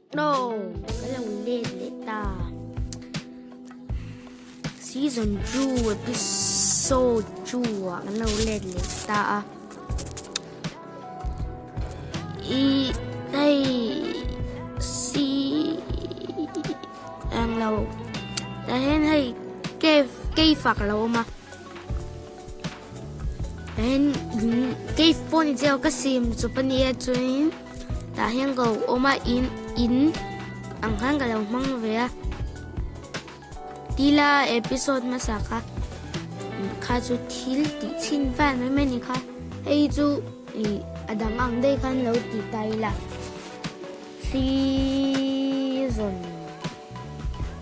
No, ka lo let leh ta. Season 2 episode 2 ah kan lo let leh ta a. I hei si ang lo tah hian hei cave cave ah ka lo awm a. Tah hian in cave pawh ni chiah ka sim chawp a nia chuanin tah hian ka lo awm a in in ang khan ka lo hmang ve a tila episode hmasa kha kha chu thil tih chhin vel mai mai a ni kha hei chu ih a dang ang daih khan lo ti ta ila season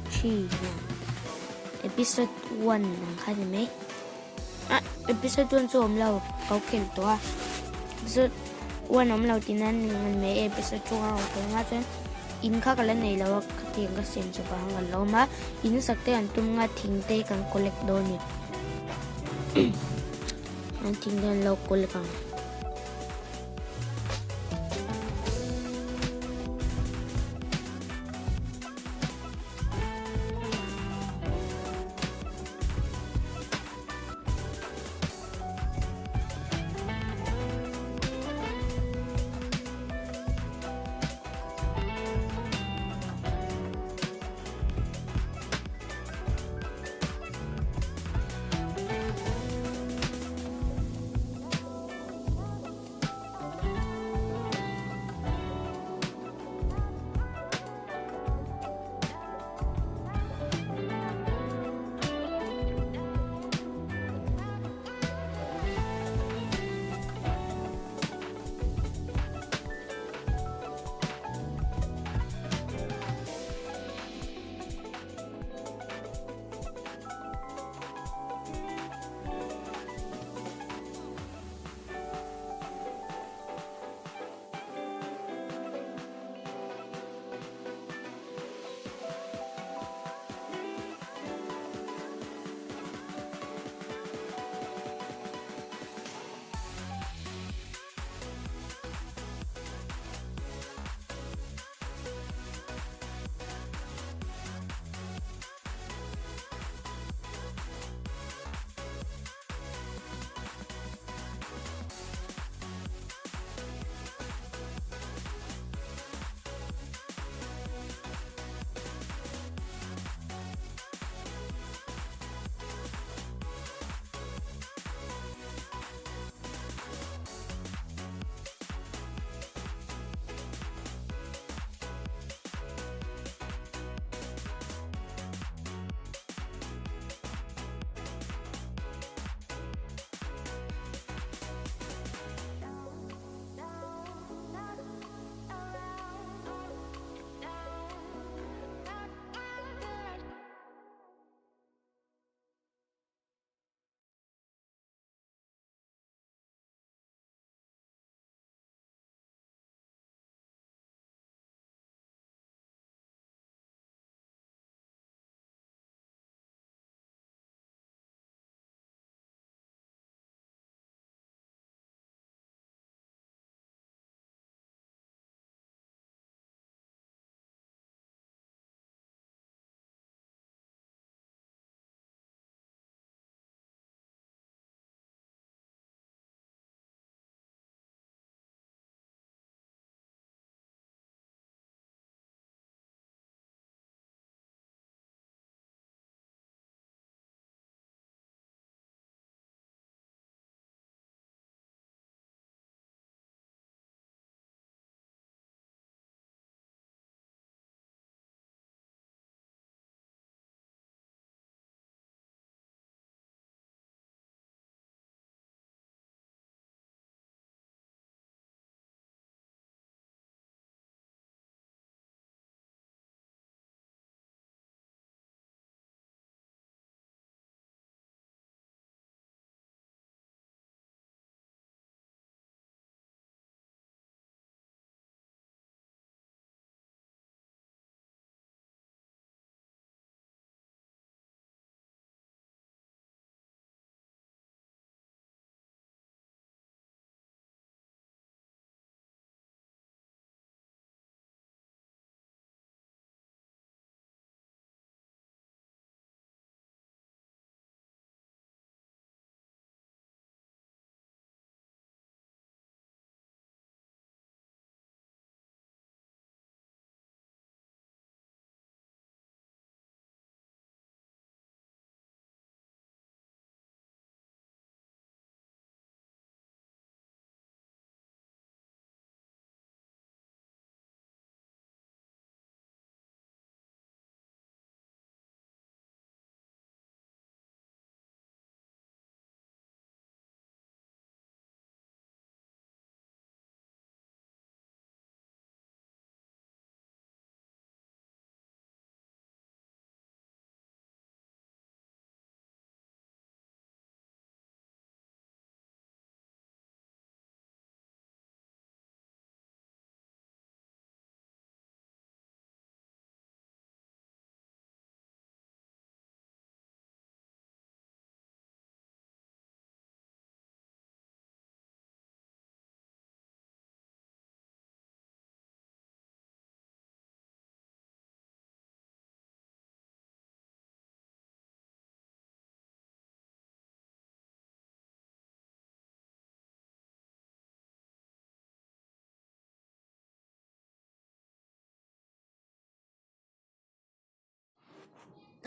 3 episode 1 ang kha ni mai. Ah, episode 1 chu awm lo, ka khel tawh a. Episode 1 awm lo tih nan ngan mai episode 2 ka rawn khel nga chuan in kha ka la nei lo a, ka tiang ka siam chawp a ka la awm a. In sak te an tum nga thing te kan collect dawn a ni. An thing te an lo collect ang.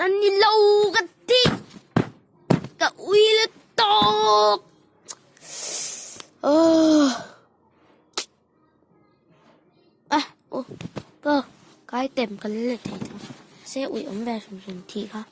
A ni lo ka ti. Ka ui lutuk. Oh. Ah, oh, ka ka item ka la leh thei tho. Se ui awm ve hrim hrim thih kha.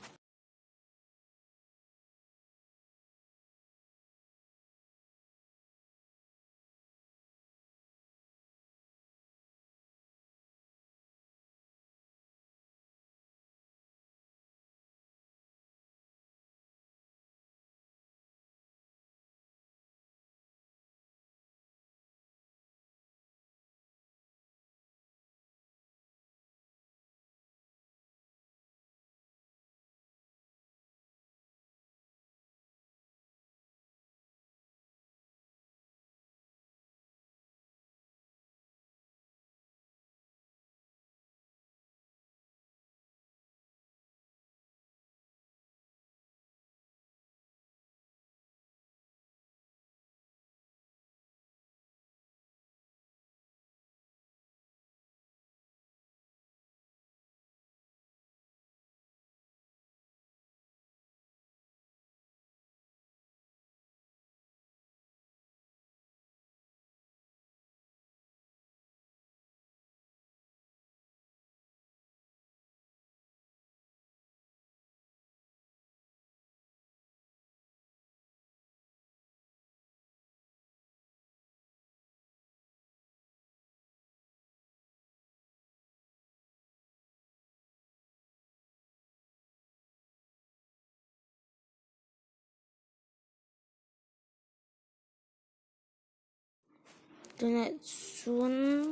Tunah chuan.